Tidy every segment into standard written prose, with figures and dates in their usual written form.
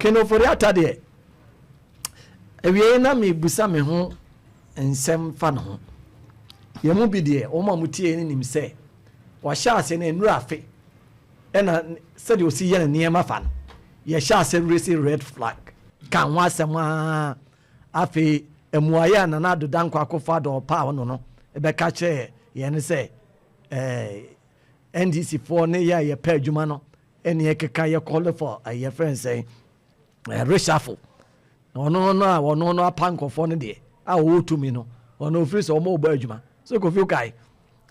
Ken Ofori-Atta deɛ, awiei na mebusa me ho nsɛm fa ne ho. Yɛn mu bi deɛ, wɔn a wɔtie no nim sɛ wahyɛ ase no nnura afe ɛna sɛdeɛ ɔsi yɛ ne nneɛma fa no, yɛhyɛ ase raise red flag ka ho asɛm aa. Afei mmuaeɛ a Nana Addo Dankwa Akufo-Addo ɔpaa ɔno no bɛka kyerɛɛ yɛn ne sɛ ɛɛ NDC foɔ ne yɛ a yɛpɛ adwuma no ɛne ɛkeka yɛ call for yɛfrɛ no sɛn, reshuffle. Na ɔno no a ɔno no apa nkɔfoɔ no deɛ a ɔwɔ tumi no, ɔno ofiri sɛ ɔmo bɔ adwuma so. Kofi, kae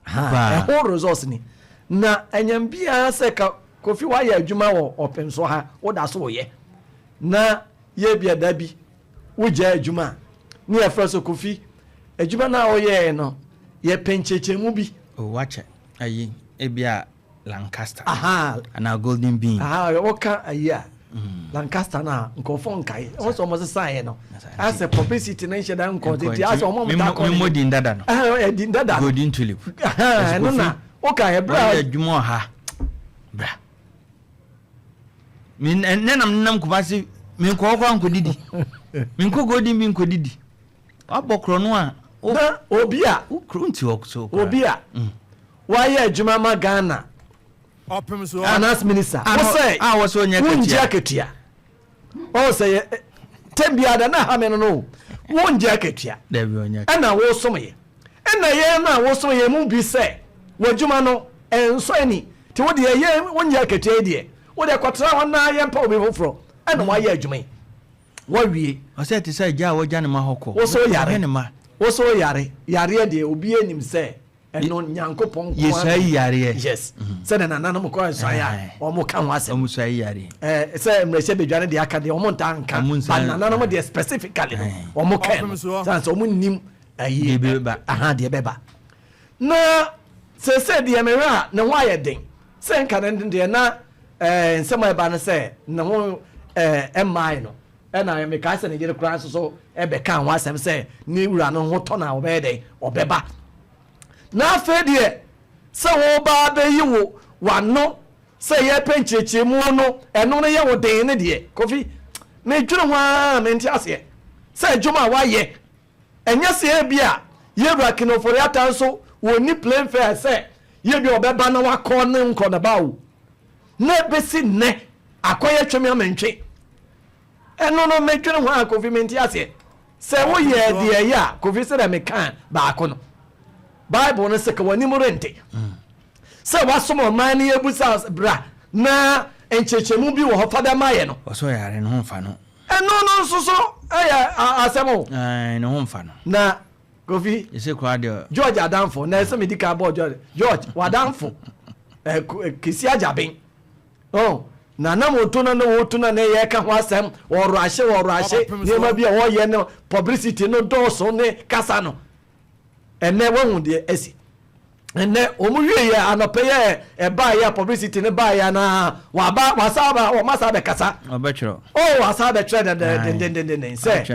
ɛho results ni na ɛnyɛm biara sɛ ka Kofi wayɛ adwuma wɔ ɔpem so ha, woda so woyɛ na yɛ bia da bi wogya adwuma a ne yɛfrɛ so Kofi adwuma no a woyɛɛ no, yɛpɛ nkyerɛkyerɛmu bi. O wakyɛ ayi ebia Lancaster anaa Golden Bean. Wɔka ayi a Lancaster no a nkɔfoɔ nkae wɔn sɛ wɔn sesaeɛ no asɛ publicity no nhyɛ da nkɔ tete asɛ wɔn mo ta kɔ. Memmɔ din dada no. Ɛdin dada no. Golden Tulip. Ɛno na woka ɛberɛ a wɔyɛ adwuma ɔha bra ne nam nenam Kumase, menkɔ hɔ koraa nkɔdidi, menkɔ Golden Bean nkɔdidi, wabɔ korɔ no a. Na obi a wokuro nti hɔ so. Obi a wayɛ adwuma ma Ghana finance minister wosɛ a wɔ sɛ ɔnyɛ wongye akatua, ɔwɔ sɛ yɛ tɛm biara da na ha me no wongye akatua. Dabi, ɔnyɛ. Ɛna wosom yɛ, ɛna yɛn no a wosom yɛn mu bi sɛ w'adwuma no ɛnsɔ ani nti wo deɛ yɛn wongye akatua yi deɛ, wo deɛ kɔtena hɔ na yɛmpa obi foforɔ. Ɛna wayɛ adwuma yi wawie. Ɔsɛ te sɛ agya a wɔgya ne ma hɔ kɔ. Wo so yare Ɔhwɛ ne ma. Wo so yare, yareɛ deɛ obi anim sɛ ɛno Nyankopɔn nko. Yɛsua yi yareɛ. Yes, sɛdeɛ nananom kɔ nsuaeɛ a wɔn ka ho asɛm. Ɔmo sua yi yareɛ. Sɛ mmerɛhyɛ badwa no deɛ aka deɛ wɔn ntaa nka. Ɔmo nsa- but nananom deɛ specifically no wɔn ka no san sɛ wɔn nim ayi. Deɛ bɛba. Aha deɛ bɛba na sese deɛ mehwɛ a ne ho ayɛ den sɛ nka ne deɛ na nsɛm a ɛba no sɛ ne ho ɛmmae no, ɛna mekae sɛ ne yere koraa nso so ɛbɛka ho asɛm sɛ ne wura no ho tɔ na ɔbɛyɛ dɛn ɔbɛba. Na afei deɛ sɛ wɔba bɛyi wo wano sɛ yɛpɛ nkyerɛkyerɛmu no, ɛno no yɛ wo den ne deɛ. Kofi, medwene ho a mente aseɛ sɛ adwuma a wayɛ ɛnyɛ sɛ ebi a yɛwura Ken Ofori-Atta nso wɔnni plane fare sɛ yɛbi a ɔbɛba na wakɔ ne nkɔ ne ba o, na ɛbɛsi nnɛ akɔyɛ tweme amentwe. Ɛno no medwene ho a, Kofi, mente aseɛ sɛ woyɛ deɛ ɛyɛ a. Kofi, sɛdeɛ meka baako no, Bible no sɛ ka w'anim rente sɛ wasom ɔman no, yɛbusa bra na nkyerɛkyerɛmu bi wɔ hɔ fa bɛma yɛ no. Ɔsɛ ɔyare ne ho mfa no. Ɛno no nso so ɛyɛ asɛm o. Ɛɛ, ne ho mfa no. Na Kofi, yɛsɛ koraa deɛ George adamfo na ɛsɛ medi ka bɔ George, George wadamfo Kissi Agyebeng oh, na nam oto no ne woto no ne yɛka ho asɛm, wɔrɔahye wɔrɔahye nneɛma bi a wɔyɛ no publicity no dɔɔso ne kasa no. Ɛnɛ wahu deɛ asi. Ɛnɛ wɔn wie yɛ anɔpɛ yɛ ɛbaa yɛ publicity ne baa yɛ na waba wasa ba wɔn asa bɛkasa. Ɔbɛtwerɛ. Oh, wasa bɛtwerɛ dendendendenden sɛ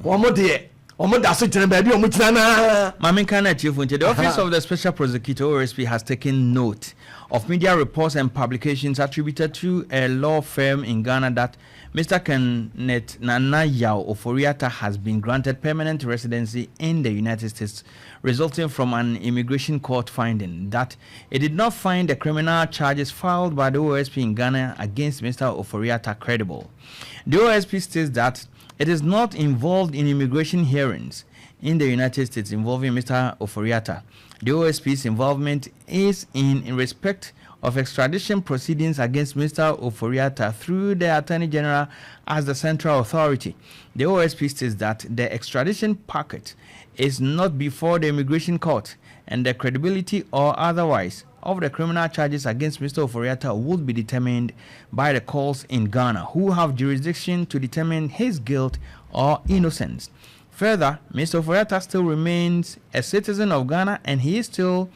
wɔn deɛ wɔn da so gyina baabi a wɔn gyina naa. Maame nka na atiefo nti, the Office of the Special Prosecutor, OSP, has taken note of media reports and publications attributed to a law firm in Ghana that Mr. Kenneth Nana Yaw Ofori-Atta has been granted permanent residency in the United States, resulting from an immigration court finding that it did not find the criminal charges filed by the OSP in Ghana against Mr. Ofori-Atta credible. The OSP states that it is not involved in immigration hearings in the United States involving Mr. Ofori-Atta. The OSP's involvement is in respect of extradition proceedings against Mr. Ofori-Atta through the Attorney General as the central authority. The OSP states that the extradition packet is not before the immigration court and the credibility or otherwise of the criminal charges against Mr. Ofori-Atta would be determined by the courts in Ghana, who have jurisdiction to determine his guilt or innocence. Further, Mr. Ofori-Atta still remains a citizen of Ghana and he is still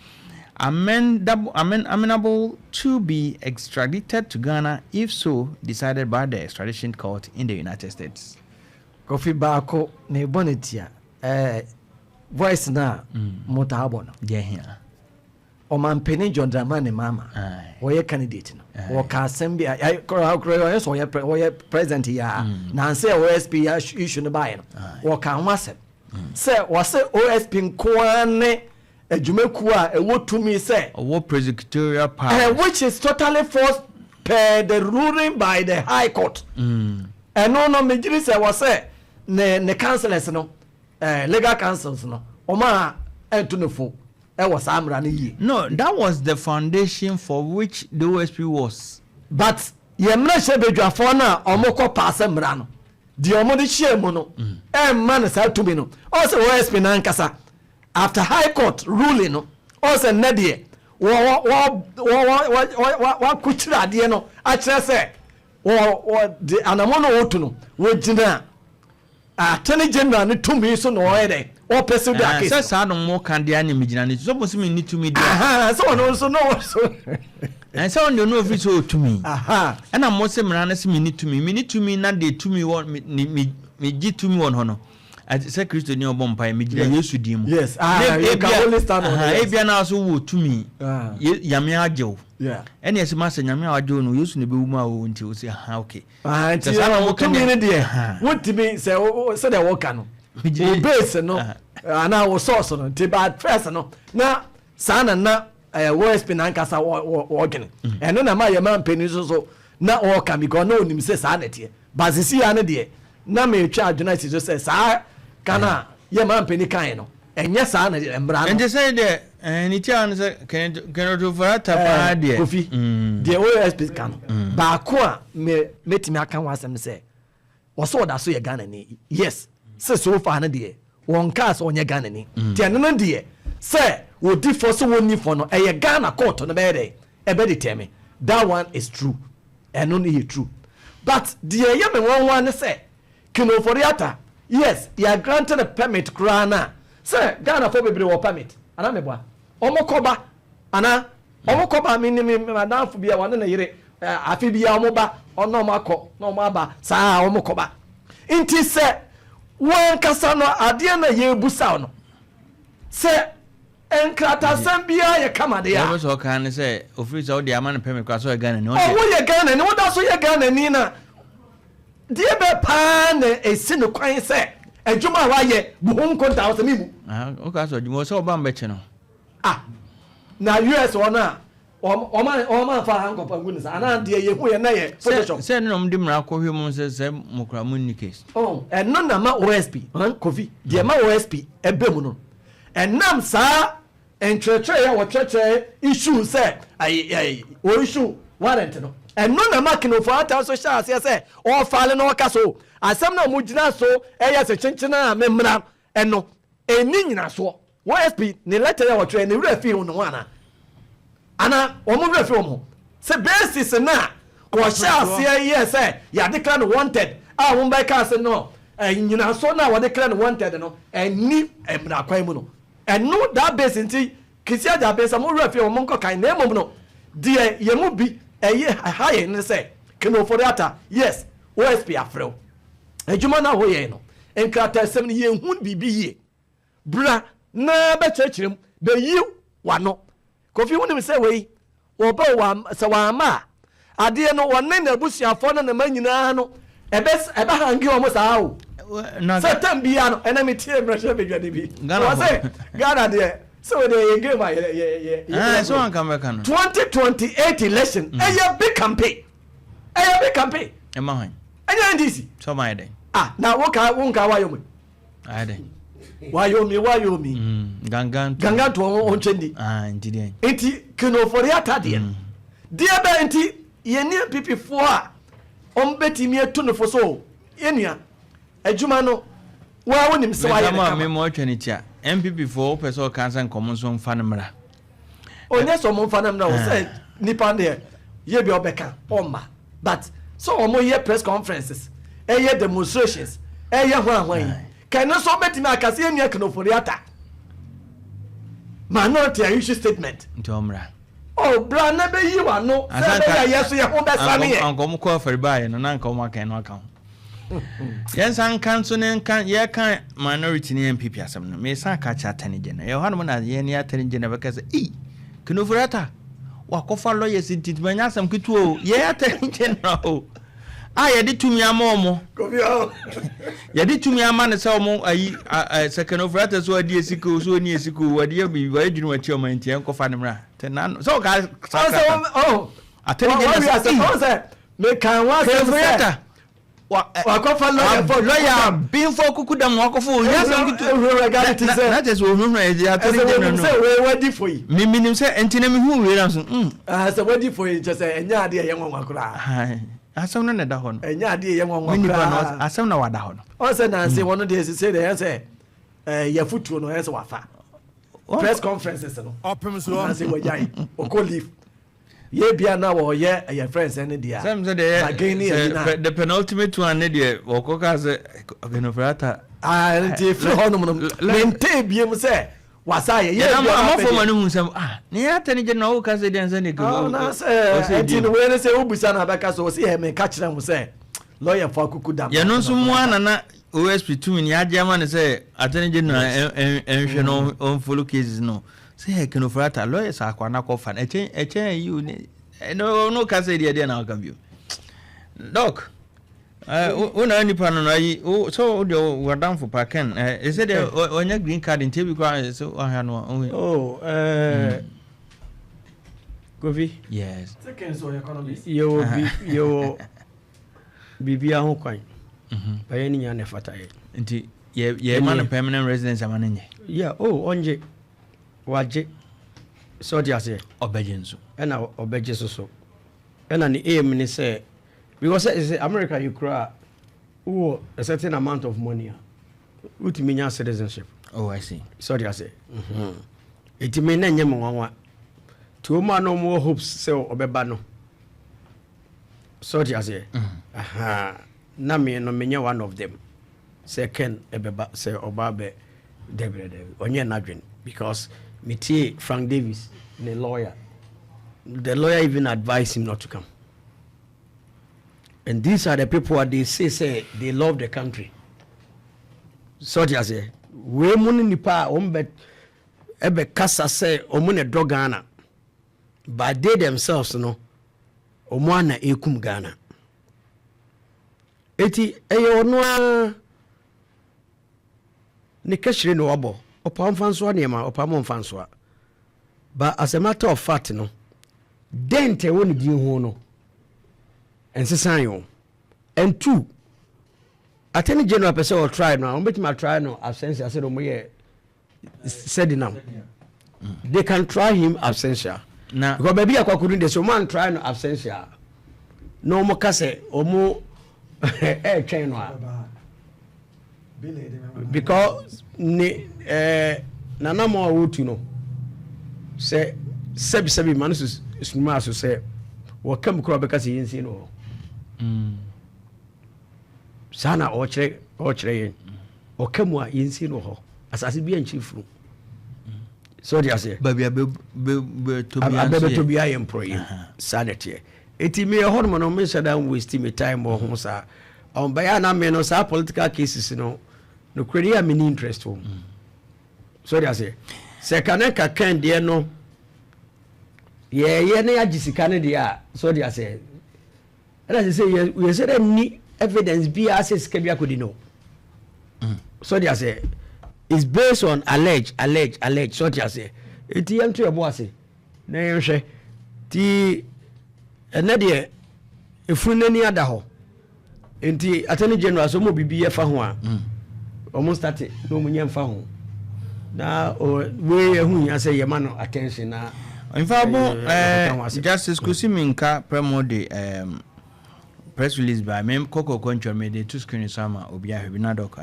amenable to be extradited to Ghana if so decided by the extradition court in the United States. Kofi, baako na ɛbɔ ne tia voice na mo taa bɔ no. Deɛ hia. Ɔmanpanin John Dramani Mahama ɔyɛ candidate no, ɔka asɛm bi a koraa ɔyɛ sɛ ɔyɛ ɔyɛ president yi a mm. nansa OSP issue no baeɛ no, ɔka ho asɛm sɛ wɔsɛ OSP nko ara ne adwumakuo a ɛwɔ tumi sɛ ɔwɔ prosecutorial power, which is totally false per the ruling by the High Court. Ɛno no megyere sɛ wɔsɛ ne councillors no, legal councils no, wɔn a ɛnto no fo ɛwɔ saa mmara no yie. No, that was the foundation for which the OSP was. But yɛn mmarahyɛ badwafoɔ no a wɔn kɔ paase mmara no deɛ, wɔn de hyɛ mu no, ɛmma no saa tumi no. Ɔsɛ OSP n'ankasa, after High Court ruling no, ɔsɛ nnɛ deɛ wɔ wɔ wɔ wɔ wɔ wakokyiri adeɛ no akyerɛ sɛ wɔ wɔ de anamɔ no wɔtu no, wɔgyina Attorney General ne tumi so na ɔyɛ dɛ ɔpɛ sɛ ɔde akesi. Sɛ saa no mo ka deɛ ne megyina ne so mo sɛ menni tumi deɛ. Sɛ ɔno nso no wɔ so. Sɛ ɔno deɛ ɔno ofiri sɛ ɔtumi, ɛna mo sɛ mmara no sɛ menni tumi, menni tumi, na deɛ tumi wɔ me, megye tumi wɔ no hɔ no, sɛ Kristo ni ɔbɔ mpaeɛ megyina Yesu din mu. Yes, ah, you can only stand on ebia na so wɔ tumi, Nyame agye wo, ɛne ɛsɛ ma sɛ Nyame a wagye wo no, Yesu na ɛbɛwu mu a wo nti wo sɛ ha, okay. Nti tumi no deɛ wontumi sɛ sɛdeɛ wɔka no, wo base no anaa wo source no. Nti but first no na saa na OSP nankasa wɔdwene ɛno na ma yɛ ma mpanin nso so na ɔka because na onim sɛ saa na ɛteɛ. But sisi ya no deɛ, na metwa adwene asi so sɛ saa kana yɛ ma mpanin kan no, ɛnyɛ saa na mmara no. Nti sɛ deɛ ne tia no sɛ Kenneth Ofori-Atta paa deɛ. Kofi, deɛ OSP ka no baako a me metumi aka ho asɛm sɛ wɔsɛ ɔda so yɛ Ghana ni. Yes, sɛ so far no deɛ wɔn kaa sɛ ɔnyɛ Ghana ni, nti ɛno no deɛ sɛ wɔdi fɔ sɛ wɔnni fɔ no, ɛyɛ Ghana court no bɛyɛ dɛ ɛbɛ determine. That one is true, ɛno no yɛ true. But deɛ ɛyɛ me nwanwa ne sɛ Ken Ofori-Atta, yes, yɛ granted a permit koraa na sɛ Ghana fo bebree wɔ permit anaa meboa wɔn kɔba anaa wɔn kɔba. Mi ni mi madamfo bi a wɔne ne yere, afe bi a wɔn ba ɔna wɔn akɔ na wɔn aba saa wɔn kɔba. Nti sɛ wɔn ankasa no adeɛ na yɛrebusa no sɛ nkratasɛm biara yɛ kama deɛ a. Wɔbɛ sɛ ɔka ne sɛ ofiri sɛ ɔde ama no permit koraa sɛ ɔyɛ Ghana ni. Ɔwɔ yɛ Ghana ni, wɔda so yɛ Ghana ni, na deɛ bɛ paa na esi ne kwan sɛ adwuma a wayɛ bu ho nkonta wɔ sɛ mi mu. Ɔka sɛ ɔdwuma sɛ ɔba mbɛkye no. Ah, na US wɔn a wɔn afa handcuff angu ne sa anaa deɛ yɛ hu yɛ na yɛ Photoshop. Sɛ ɛno na wɔn de mmara kɔhwɛ mu sɛ mo kura mo nni case. Oh, ɛno na ma OSP Kofi, deɛ ma OSP ɛbɛ mu no, ɛnam saa nkyerɛkyerɛ yɛ wɔkyerɛkyerɛ issue sɛ ayi ayi wɔ issue warrant no, ɛno na ma Ken Ofori-Atta nso hyɛ aseɛ sɛ ɔfaale na ɔka so asɛm na wɔn gyina so ɛyɛ sɛ kyenkyen a memmra ɛno ɛni nyinasoɔ. OSP ne letter yɛ wɔtwerɛ ne werɛ fi ne ho ana wɔn werɛ fi wɔn ho sɛ basis na wɔhyɛ aseɛ yɛ sɛ yɛade kra no wanted a wɔn bɛka ase no, nyinasoɔ no a wɔde kra no wanted no ɛni mmara kwan mu no, ɛno that base. Nti Kissi Agyebeng sɛ mo werɛ fi wɔn nkɔ kan na emom no deɛ yɛn mu bi ɛyɛ ha yɛn ne sɛ Ken Ofori-Atta, yes, OSP afrɛw adwuma no a wɔyɛ no, nkrataasɛm no yɛn hu biribi yie, bra na bɛkyerɛkyerɛ mu, bɛyi w'ano. Kofi, wonim sɛ wei wɔbɛ wa sɛ wama a adeɛ no wɔne n'abusuafoɔ ne ne ma nyinaa no ɛbɛ ɛbɛhange wɔn saa o. Sɛ tam biara no ɛna mi tie mmarahyɛ badwani bi wɔ sɛ Ghana deɛ sɛ wɔde yɛ game a yɛ yɛ yɛ sɛ wɔn kan bɛka no 2028 election, ɛyɛ big campaign, ɛyɛ big campaign. Ɛma hɔn. Ɛnyɛ NDC. Sɛ ɔmo ayɛ dɛ. Ah, na woka wonka wayɔ mu. Ayɛ dɛ. Wayomi, wayomi. Gangan to. Gangan to ɔntwɛn di. Ah, nti deɛ. Nti Ken Ofori-Atta deɛ no deɛ bɛ nti yɛn ne NPP foɔ a wɔn bɛtumi atu no fo so, yɛn nua adwuma no waa wonim sɛ wayɛ ne kama. Mɛka ma ɔtwa ne tia NPP foɔ, wopɛ sɛ ɔka sɛ nkɔmɔ nso mfa no mmra. Onyɛ sɛ ɔmo nfa no mmra o, sɛ nipa deɛ yɛ bi ɔbɛka ɔmma, but sɛ ɔmo yɛ press conferences, ɛyɛ demonstrations, ɛyɛ ho ahoa yi kɛne nso ɔbɛtumi aka sɛ yɛn nua Ken Ofori-Atta minority a issue statement. Nti ɔmmra. Oh, bra na bɛyi w'ano sɛ ɛbɛyɛ yɛ so yɛ ho bɛsane yɛ. Anka ɔmo kɔ afɔri baayɛ no na anka ɔmo aka ɛno aka ho. Yɛnsa nka nso ne nka yɛka minority ne NPP asɛm no, mesan ka kyerɛ Attorney General yɛwɔ hanom na yɛn ne Attorney General bɛka sɛ ei. Ken Ofori-Atta wakɔfa lawyers nti manya asɛm ketewa o. Yɛ Attorney General o a yɛde tumi ama ɔmo, yɛde tumi ama no sɛ ɔmo ayi sɛ Ken Ofori-Atta so ɔde esika o, so ɔni esika o, wɔde yɛ biribi, wɔyɛ dwene wɔakyi ɔmo nti yɛnkɔfa ne mmra te na sɛ ɔka saa krataa Attorney General sɛ meka ho asɛm sɛ wakɔfa lawyer fɔ lawyer binfo kuku dam na wakɔfo ohun asɛm ketewa na kyerɛ sɛ ohunhun ɛdi Attorney General no sɛ wei wadi fo yi. Miminim sɛ nti na mihu wei na so. Sɛ wadi fo yi, kyerɛ sɛ ɛnyɛ adeɛ ɛyɛ nwanwa koraa. Asɛm no na ɛda hɔ no. Ɛnyɛ adeɛ ɛyɛ nwanwa koraa. Asɛm na wada hɔ no. Ɔsɛ nansi wɔn deɛ sise deɛ ɛyɛ sɛ yɛfutuo no ɛyɛ sɛ wafa press conferences no. Ɔpem so. Nansi wɔgya yi ɔkɔ leave yɛ bia na wɔyɛ ɛyɛ friends ɛne deɛ. Sɛm sɛ deɛ yɛ the penultimate one ne deɛ wɔkɔ kaa sɛ Ken Ofori-Atta. Aa, nti efiri hɔ nom no mente biem sɛ wasa yɛ yɛ bia amafo ma no hu sɛm, ah, ne yɛ Attorney General wo ka sɛ deɛ nsɛ ne. Na sɛ ɛnti no wei ne sɛ wobusa no abɛka so ɔsɛ yɛ meka kyerɛ mo sɛ lawyer fo akuku dam. Yɛno nso mu a nana OSP tumi ne agye ama no sɛ Attorney General ɛnhwɛ no, ɔmfollow cases no sɛ yɛ Ken Ofori-Atta lawyers akɔ anakɔ no ɛkyɛn ɛkyɛn ayi o ne ɛno no ka sɛ deɛ na ɔka bio. Doc, wo na nipa no ayi wo sɛ wo deɛ wadamfo pa Ken ɛsɛ deɛ ɔnya green card nti ebi koraa sɛ ɔhwɛ no. Oh, Kofi. Yes. Yɛwɔ bi, yɛwɔ biribiara ho kwan bɛyɛ ne nya ne fata yɛ. Nti yɛ ma no permanent residence ama no nyɛ. Yeah, oh, ɔngye, wagye sɛ ɔde aseɛ. Ɔbɛgye nso. Ɛna ɔbɛgye so so ɛna ne aim ne sɛ because sɛ America yɛ kura a wowɔ a certain amount of money a wotumi nya citizenship. Oh, I see. Sɛ ɔde aseɛ ɛti me na nyɛ me nwanwa nti wɔn a na wɔn wɔ hopes sɛ ɔbɛba no, sɛ ɔde aseɛ na me no menyɛ one of them sɛ Ken ɛbɛba sɛ ɔba bɛ dɛbi dɛbi, ɔnyɛ n'adwene because metie Frank Davis ne lawyer. The lawyer even advised him not to come, and these are the people that they say they love the country. Sɛ ɔde aseɛ wei mu no, nipa a wɔn bɛ ɛbɛ kasa sɛ wɔn na ɛdɔ Ghana, but they themselves no wɔn ana ekum Ghana. Eti ɛyɛ ɔno ara ne kɛhyire na wabɔ ɔpa ɔmfa nsoa nneɛma ɔpa mo mfa nsoa, but as a matter of fact no, dent ɛwɔ ne din ho no nsesan o. And two, Attorney General pɛ sɛ ɔtry no a, wɔbɛtumi atry no absentia sɛ de wɔyɛ Sedinam. They can try him absentia na because baabi akɔkɔdo de sɛ wɔn antry no absentia na wɔn ka sɛ wɔn ɛɛtwɛn no a, because ne nanam a wɔtu no sɛ sɛbisɛbi ma no so sunuma so sɛ wɔka mu koraa, wɔbɛka sɛ yɛnsie no hɔ. Saa na ɔkyerɛ yɛn ɔka mu a yɛnsie no hɔ, asase bi ankyiri funu sɛ ɔde aseɛ. Baabi a bɛtɔ bi. Abɛbɛtɔ bi ayɛ mporɔyɛ saa na ɛteɛ. Eti meyɛ hɔ nom no, menhyɛ da waste me time wɔ ho saa. Ɔmbɛyɛ a na me no saa political cases no nokorɛ ni a menni interest wɔ mu so ɔde aseɛ sɛ ka ne nka kan deɛ no yɛyɛ ne yɛagye sika no deɛ a, so ɔde aseɛ ɛna sɛ yɛsɛ dɛ ni evidence biara sɛ sika bi akɔdi no so ɔde aseɛ is based on allege, allege, allege. So ɔde aseɛ eti yɛnto yɛ bo ase na yɛnhwɛ ti ɛnɛ deɛ efunu n'ani ada hɔ. Nti Attorney General sɛ ɔmo bibi yɛ fa ho a, ɔmo start na ɔmo nyɛ nfa ho na wei ɛho hia sɛ yɛma no attention na. Nfa bo Justice Kusi Minka Premo de press release ba me kɔkɔ kɔntwa me de to screen so ama obi ahwɛ bi na Doc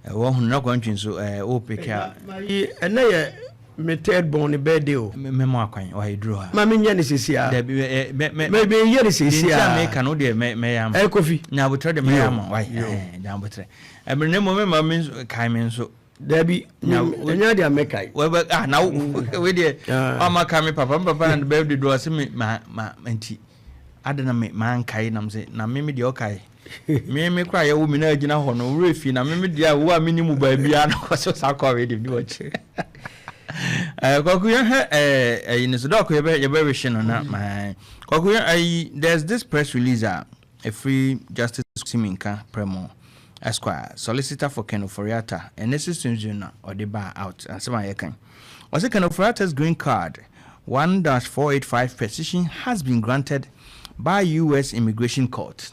wɔhunu na kɔntwi nso o pick a. Ɛnɛ yɛ me third born ne birthday o. Mɛmɔ akwan wayɛ duro ha. Ma menyɛ ne sesi a. Dabi, mɛ meyɛ ne sesi a. Nti a meka no deɛ mɛyɛ ama. Ɛ Kofi. Nyabotrɛ de mɛyɛ ama wae nyabotrɛ ɛmɛ ne mo mɛma me nso kae me nso. Dabi, ɛnyɛ deɛ mɛkae. Wɛbɛ ah na wei deɛ ɔma ka me papa, me papa na birthday do ɔsɛ me ma nti ade na me ma nkae nam sɛ na me deɛ ɔkae me kora yɛwo me na agyina hɔ no wura fi na me deɛ a wo a me ni mu baabi a na kɔ so saa kɔ wei deɛ bi wɔkye. Kwaku, yɛhwɛ ɛyi ne so dɔɔko yɛbɛrehye no na Kwaku, yɛ ɛyi, there's this press release a ɛfiri Justice Siminka Premo Esquire, solicitor for Ken Ofori-Atta, ɛne systems na ɔde ba out. Asɛm a yɛkan, ɔsɛ Ken Ofori-Atta's green card 1-485 petition has been granted by US Immigration Court.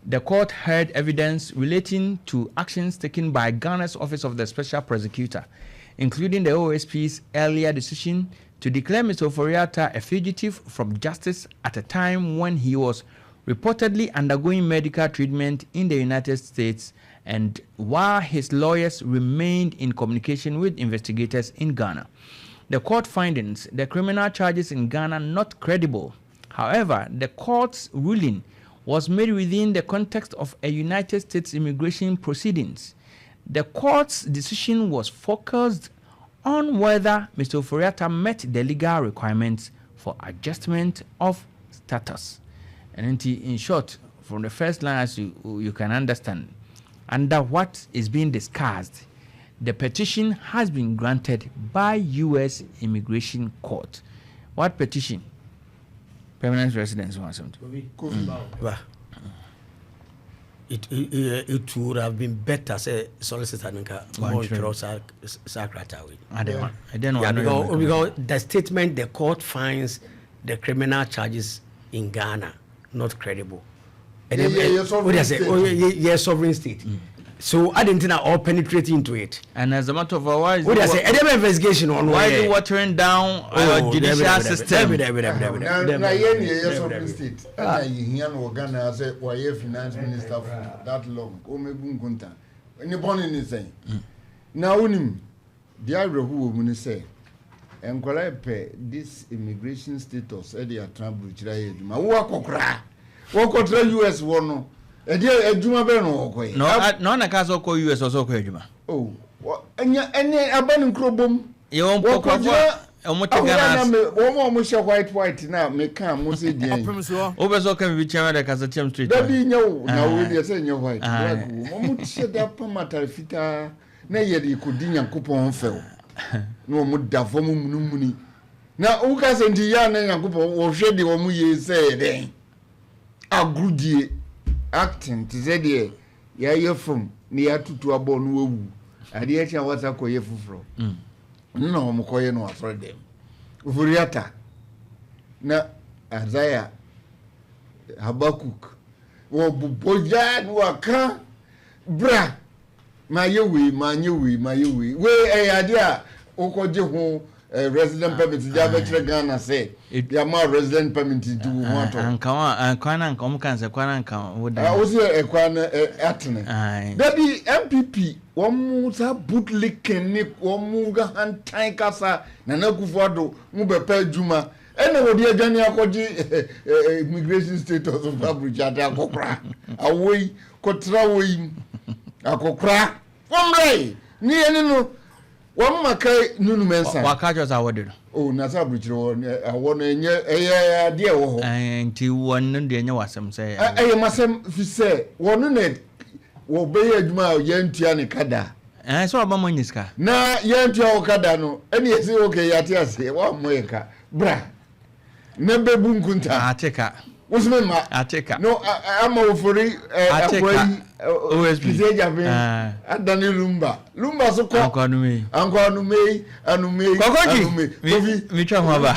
The court heard evidence relating to actions taken by Ghana's Office of the Special Prosecutor, including the OSP's earlier decision to declare Mr. Ofori-Atta a fugitive from justice at a time when he was reportedly undergoing medical treatment in the United States and while his lawyers remained in communication with investigators in Ghana. The court findings the criminal charges in Ghana not credible. However, the court's ruling was made within the context of a United States immigration proceedings. The court's decision was focused on whether Mr. Ofori-Atta met the legal requirements for adjustment of status. And in short, from the first line, as you can understand, under what is being discussed, the petition has been granted by U.S. Immigration Court. What petition? Permanent residence or something. Ba. It would have been better sɛ solicitor nka ɔntwerɛ saa krataa wei. Yeah, because the statement, the court finds the criminal charges in Ghana not credible. And yeah, sovereign state. Oh, yeah, sovereign state. So I didn't think all penetrate into it. And as a matter of fact, why is what I say? Any investigation on why is it watering down our judicial system? Na yɛn ni yɛ sovereign state. Ɛna yìhìá no wɔ Ghana sɛ wɔyɛ finance minister for that long. O mebu nkunta. Ne bɔnne ne sɛn. Na onim deɛ awerɛho wɔ mu ne sɛ nkwadaa pɛ this immigration status ɛde atena burukyerɛ ayɛ adwuma. Wo akɔkora wɔkɔtena US wɔ no, ɛdeɛ adwuma bɛyɛ no wɔkɔyɛ. Na ɔna ka sɛ ɔkɔ US, ɔsɛ ɔkɔ adwuma. Oh, ɛnyɛ ɛne aba ne nkuro bom. Yɛwɔ mpɔkɔfo ɔmo te Ghana. Wɔn a wɔn hyɛ white white na meka mo sɛ deɛ. Wopɛ sɛ ɔka bibi kyɛn dɛ kasa kyɛm straight. Dabi, nyɛ wo na wo deɛ sɛ nyɛ white, black wo. Wɔn hyɛ da pam atare fitaa na yɛde kɔdi Nyankopɔn fɛw na wɔn da fam munumuni na woka sɛ nti yɛ a na Nyankopɔn wɔhwɛ deɛ wɔn yɛ sɛ yɛ dɛn agorodie acting te sɛ deɛ yɛayɛ fam na yɛatoto abɔ no wawu adeɛ akyi a wasa kɔyɛ foforɔ na wɔn kɔyɛ no asɔre dɛm. Ofori-Atta na Isaiah, Habakuk, wɔbobɔ gyaa na waka bra maa yɛ wei, maa nyɛ wei, maa yɛ wei. Wei ɛyɛ adeɛ a wokɔgye ho resident permit de abɛkyerɛ Ghana sɛ yàmà resident permit di wo ho atɔ. Anka wa kwan na nka ɔmo kan sɛ kwan na nka wo da. Wosi ɛkwan no atene dabi. NPP wɔn mu saa bootlicking ne wɔn mu hantan kasa. Nana Akufo-Addo mu bɛpɛ adwuma ɛna wɔde adwane akɔgye immigration status of aburukyi ate akɔkora awo yi kɔtena wo yi akɔkora wɔn mmerɛ yi ne yɛn ni no wɔn maka nunu mɛnsa. Waka kyerɛ sɛ awɔ de no. O na sɛ aburukyire wɔ awɔ no ɛnyɛ ɛyɛ adeɛ wɔ hɔ. Nti wɔn no deɛ ɛnyɛ wasɛm sɛ. Ɛyɛ masɛm fi sɛ wɔn na wɔbɛyɛ adwuma a yɛntua ne kada. Sɛ ɔba mo nye sika. Na yɛntua wɔ kada no ɛne yɛsɛ ok, yɛate ase, wɔammɔ yɛ ka bra na bɛbu nkunta. Ate ka. Wosome ma. Ate ka. No ama Ofori akora yi OSP Kissi Agyebeng adane Lumba Lumba so kɔ. Ankɔ anumei. Ankɔ anumei anumei. Kɔkɔji. Anumei. Kofi. Mitwa ho aba.